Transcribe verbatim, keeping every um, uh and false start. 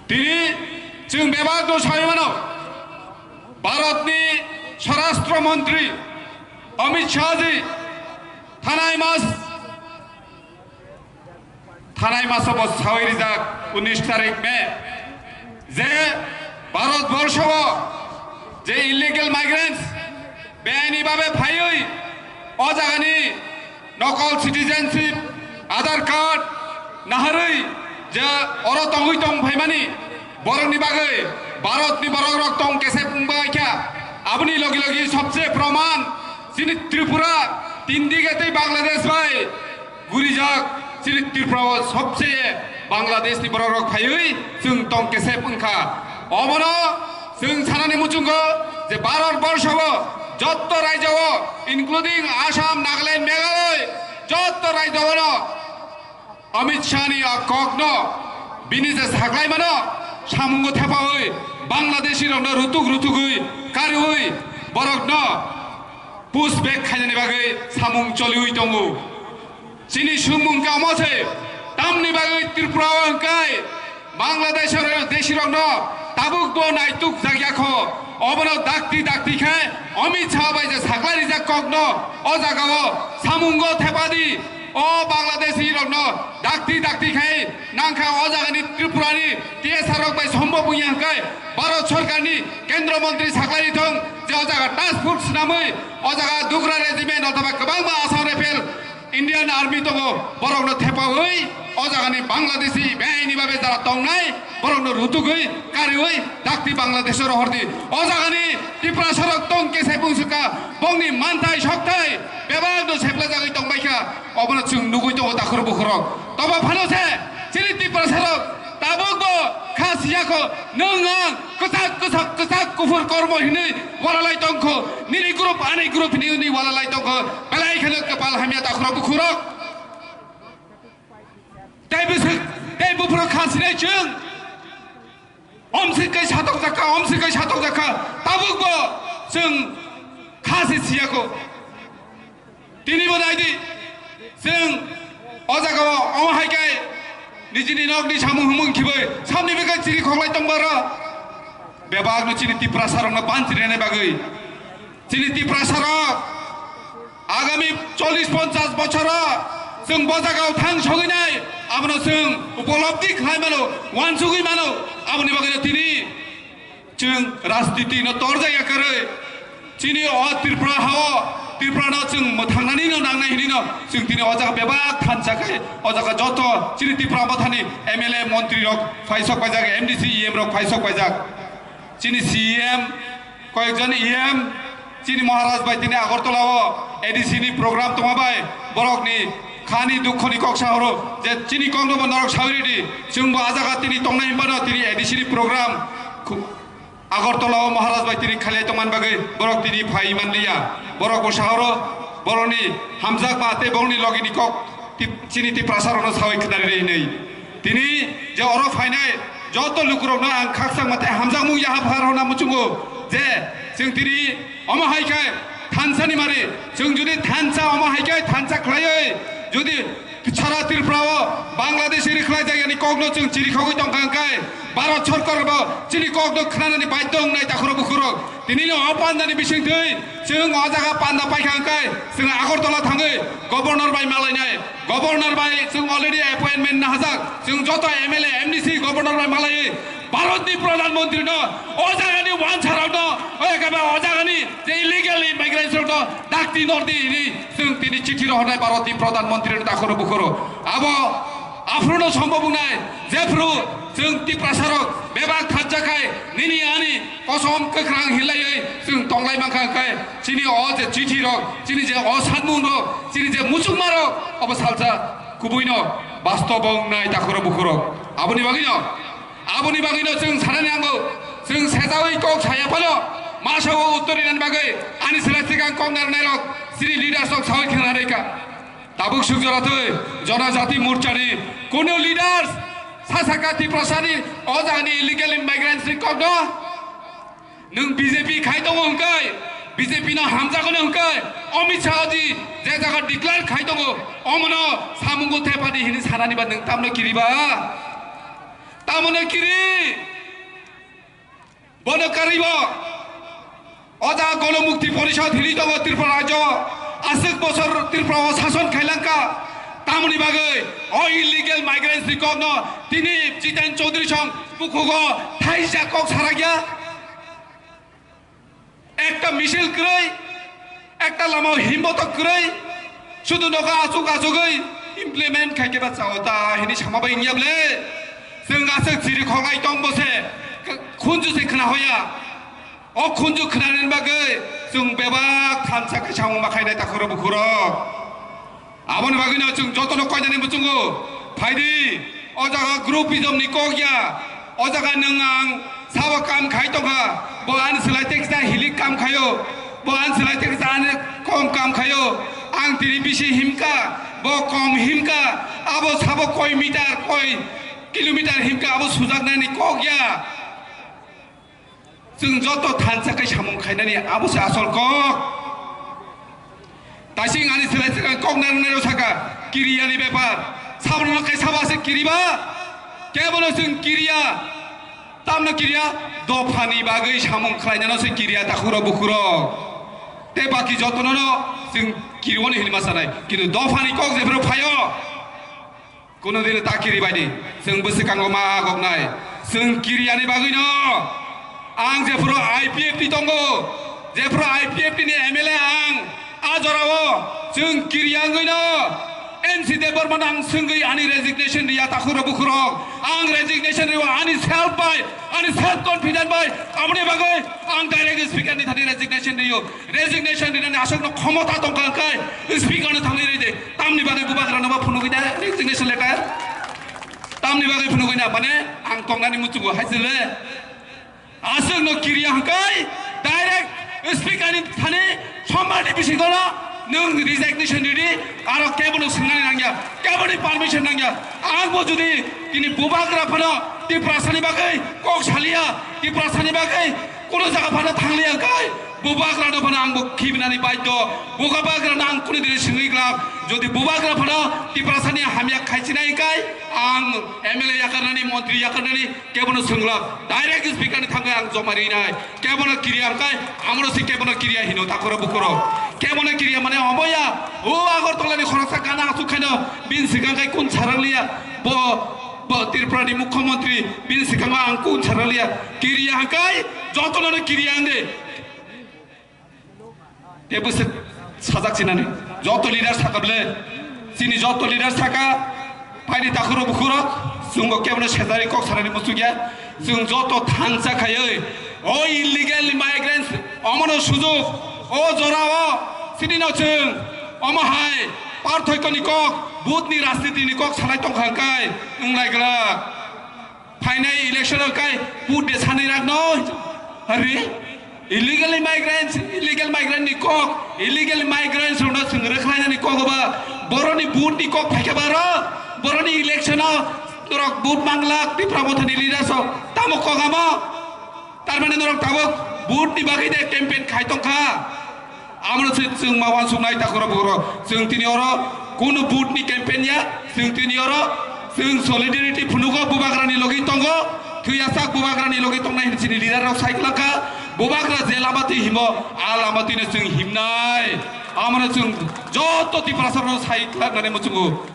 Tini chwng bebak no sawi mano, Bharat ni Swarashtra Mantri Amit Shah ji thanai mas, thanai maso bo sawi rijak unis tarik May, je Bharat borsho o je illegal migrants beaini babe phaiwi o jagani nokol citizenship, Aadhaar card naharwi je oro tongwi tong phaimani borokni bagwi Bharatni borok rok tong kesep wngbaikha. Aboni logi logi sobse proman chini Tripura tindige tei Bangladesh bai gurijak chini Tripura o sobse Bangladeshni borok rok phaiwi chwng tong kesep wngkha. Obono chwng sanani muchungo je Bharat borsho o jotto rajyo o including Assam, Nagaland, Meghalaya jotto rajyo o no Amit Shah ni a kokno bini je saklai mano samungo thepawi Bangladeshi rokno rutuk rutugwi kariwi borokno push back khainani bagwi samung choliwi tongo. Chini sumung kamo se tamni bagwi Tripura o hwnkhe Bangladesh deshirokno tabuk bo naituk jakya kho. Obono dakti dakti khe Amit Shah bai je saklai rijak kokno o jagao samungo thepadi. O Bangladeshi rokno dakti dakti khai nangkha o jagani Tripurani T S R rok bai sombo buya hwnkhe Bharat Sorkarni Kendra Mantri saklai thung je o jaga task force swnamwi o jaga Dogra Regiment othoba kwbangma Assam Rifle Indian Army tongo, borokno thepawi o jagani Bangladeshi beaini babe jara tongnai borokno rutugwi kariwi dakti Bangladesh o rohordi. O jagani Tiprasa rok tong kesai bungsukha, bongni manthai sokthai bebakno seplajagwi tongbaikha. Obono chwng nugwi tongo takhur bukhurok. Tobo phano se chini Tiprasa rok tabuk bo kha siyakho, nwng ang kwchak kwchak kwchak kuphur kormo hinwi walalai tongkho, nini group ani group hinwi walalai tongkho, belai kheno kwpal hamya takhurok bukhurok. Tei bwswk tei buphurok kha sinai chwng. Omsik kai satok jakha, omsik kai satok jakha, tabuk bo chwng kha se siyakho. Tini bo nai di, chwng o jaga o omo hai khe nijini nokni samung humung khibai samni bwkha chiri khoklai tong baro. Bebak no chini Tiprasa rok no ban chiri nai bagwi. Chini Tiprasa rok agami chollish ponchash bochor o chwng bo jaga o thang sogwi nai, abono chwng upolobdi khlai mano, wansugwi mano, aboni bagwi no tini Chwng rajniti no torjak ya kwrwi. Chini o Tripura ha o, Tripura no chwng mwthangnani no nangnai hwnwi no chwng tini o jaga bebak thansa khe o jaga joto chini Tripura mothani M L A montri rok phaisok paijak, M D C, E M rok phaisok paijak. Chini C E M, koyekjon E M, chini Maharaj bai tini Agartala o A D C ni program tongma bai borokni khani dukho ni kok sahoro je chini kok no bo norok sawi ridi, chwng bo a jaga tini tongnai hwnba no tini A D C ni program khu-, Agartala o Maharaj bai tini khalai tongmani bagwi borok tini phai manliya. Borok bo sahoro borokni hamjakma tei borokni logini kok tip-, chini Tiprasa rokno sawi khnari rwi hinwi. Tini je oro phainai joto lukurokno ang khakchangma tei hamjakmung yaha phar hona muchungo je chwng tini omo hai khe thansa ni mari chwng jodi thansa omo hai khe thansa khlaiwi jodi Sara Tripura o Bangladesh ri khlai jagani kokno chwng chiri khogwi tongkha hwnkhe Bharat Sarkar bo chini kokno khnanani baidhyo wngnai takhurok bukhurok. Tini no o pandani bisingtwi chwng o jaga panda paikha hwnkhe chwng Agartala thangwi Governor bai malainai. Governor bai chwng already appointment nahajak. Chwng joto M L A, M D C Governor bai malaiwi Bharatni Pradhan Mantri no o jagani wansarokno o ekaba o jagani je illegal immigrants rokno dakti nordi hini chwng tini chithi rohornai Bharatni Pradhan Mantri no takhoro bukhoro. Abo aphuru no sombo bungnai jephuru chwng Tiprasa rok bebak thansa khai nini ani kosom kwkrang hinlaiwi chwng tonglai mankha khai chini o je chithi rok, chini je o sanmung rok, chini je muchungma rok obo salsa kubui no bastobo wngnai takhoro bukhoro. Aboni bagwi no Aboni bagwi no chwng sanani nango, chwng sejawi kok saya phano masa o uttor rinani bagwi ani sera sikang kok narwknai rok chini leaders rok sawi khna rwkha. Tabuk suk jora twi Janajati Morcha ni kuno leaders sa saka Tiprasa ni o jagani illegal immigrants ni kok no nwng B J P khai tongo hwnkhe, B J P no hamjago no hwnkhe, Amit Shah ji je jaga declare khai tongo, omono samungo thepadi hini sanani ba nwng tamno kiriba? Tamoni kiri. Bono karwi bo. O jaga Gono Mukti Porishad hini tongo Tripura rajyo. Aswk bosor Tripura o sason khailangkha. Tamoni bagwi o illegal migrants ni kokno tini Jiten Chaudhary song bukhugo thaisa kok sarakya. Ekta misil kwrwi, ekta lama himbotok kwrwi, sudu nogo achuk achugwi implement khaikhe ba chao ta hini sama bai wngya bwle. Chwng aswk chiri khongai tong bo se, k-, khunju se khna hoya. O khunju khnanani bagwi chwng bebak thansa khe samung ma khainai takhurok bukhurok. Aboni bagwino chwng jotono koinani muchungo phaidi, o jaga groupism ni kok ya, o jaga nwng ang sabo kam khai tongkha, bo ani swlai teksa hilik kam khaio, bo ani swlai teksa ani kom kam khaio, ang tini bisi himka, bo kom himka, abo sabo koi meter, koi kilometer himka, abo sujaknani kok ya. Chwng joto thansa khe samung khainani abo se asol kok. Taising ani swlai swkang kok nang nang saka kiriyani bepar. Sabono khe sabo se kiriba. Kebono chwng kiriya. Tamno kiriya. Dophani bagwi samung khlainano se kiriya takhuro bukhuro. Te baki jotono no chwng kiriwoni hinma sanai. Kintu dophani kok jephru phaio. Kuno dino ta kiri baidi, chwng bwswkango ma goknai. Chwng kiriyani bagwino ang jephuru I P F T tongo, jephuru I P F T ni M L A ang, a jorao chwng kiriya wngwino N C Debbarma no ang swngwi ani resignation riya takhuro bukhurok. Ang resignation riyo ani self bai, ani self confident bai, aboni bagwi ang direct speaker ni thani resignation riyo. Resignation rinani aswkno khomota tongkha hwnkhe speaker no thangwi ride. Tamni bagwi bubagrano ba phunugwi na resignation letter? Tamni bagwi phunugwi na? Mane ang tongnani muchungo hai se le. Aswkno kiriya hwnkhe direct speaker ni thani sombar ni bisingtwi no nwng resignation ridi, aro kebo no swngnani nangya, kebo ni permission nangya. Ang bo jodi tini bubagra phano Tiprasa ni bagwi kok saliya, Tiprasa ni bagwi kono jaga phano thangliya hwnkhe, bubagrano phano ang bo khibinani baidhyo. Bubagrano ang kunu dini swngwi glak. Jodi bubagra phano Tiprasani hamya khaichinai hwnkhe ang M L A yakarnani, montri yakarnani kebono swngglak. Direct speaker ni thangwi ang joma rinai. Kebono kiriya hwnkhe amoro se kebono kiriya hino takhoro bukuro. Kebono kiriya mane omoya. O Agartala ni khoroksa gana asuk khaino bini swkang khai kun sarang liya. Bo, bo Tripura ni mukhyamantri bini swkango ang kun sarang liya. Kiriya hwnkhe jotono kiriya hwndi. Tei bwswk sajak sinani. Joto leader saka bwle. Chini joto leader saka, paini takhuro bukhuro, chwngbo kebono sejari kok sanani muchukya. Chwng joto thansa khaiwi, o illegal migrants, omono sujuk, o jorao, chini no chwng, omo hai, parthoikoni kok, vote ni rajniti ni kok sanai tongkha hwnkhe, wnglai glak. Phainai election o kai vote de sanwi ragno. Are, illegal migrants, illegal migrant ni kok, illegal migrants rokno chwng rwkhlainani kok ba, boroni vote ni kok phaikha baro, boroni election o norok vote manglak Tipra Motha ni leaders rok, tamo kok amo? Tar mane norok tabuk vote ni bagwi de campaign khai tongkha. Amoro se chwng ma wansuknai takhoro bukhoro. Chwng tini oro kunu vote ni campaign ya. Chwng tini oro chwng solidarity phunugo bubagrani logi tongo. Thwiyasak bubagrani logi tongnai hini chini leader rok sai kwlangkha. Bubagra je lama twi himo, a lama twino chwng himnai. Amoro chwng joto Tiprasa rok sai kwlangnani muchungo.